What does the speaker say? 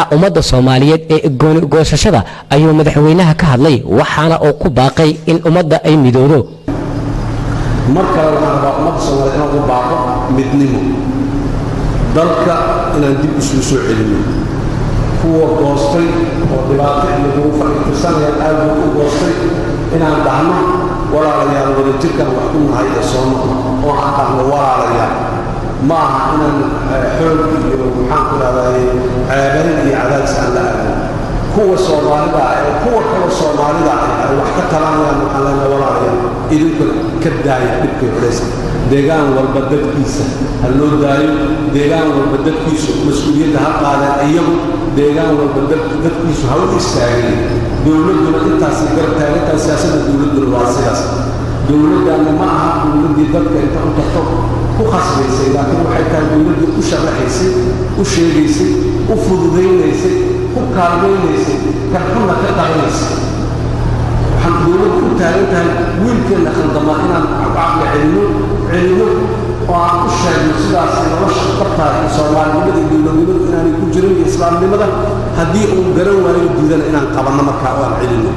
Damaca ummadda Soomaaliyeed ee goonigoosashada ayuu madaxweynaha ka hadlay, waxaana uu ku baaqay in ummadda ay midoodo. Mar kale waxaan rabaa ummadda Soomaaliyeed inaan u baaqo midnimo, dalka inaan dib isugu soo celinno. Kuwa goostay oo dhibaato iyo duruufo ay tirsanayaan aad buu u goostay, inaan dhahno: "Walaalayaal, wada jirkaan wax ku nahay ee soo noqno," oo aan dhahno: "Walaalayaal." Ma aha inaan xoog iyo, maxaan ku dhahday, ceebayn iyo cadaadis aan la aadin. Kuwa Soomaalida ah ee kuwa kaloo Soomaalida ah ay wax ka talanayaan, waxaan leenahay: "Walaalayaal, idinkuna ka daaya dhibkay culayska. Deegaan walba dadkiisa ha loo daayo. Deegaan walba dadkiisu mas-uuliyadda ha qaadeen iyagu. Deegaan walba dadkiisu ha u istaageen. Dowladduna intaasay garab taagantahay. Siyaasadda dowladduna waa sidaas. Dowladdanna ma aha dowladdii dadka inta u tagto ku khasbaysay, laakiin waxay tahay dowladdii u sharaxaysay, u sheegaysay, u fududaynaysay, ku kaalmaynaysay, kan xunna ka qabanaysay. Waxaan dowladdu u taagan tahay wiilkeenna khaldamaa inaan caqli celinno celinno oo aan u sheegno sidaas nolosha dhabtaa iyo Soomaalinimada iyo dowladnimadu inaanay ku jirin iyo islaamnimada. Haddii uu garan waayo, diidana, inaan qabanno markaa oo aan celinno."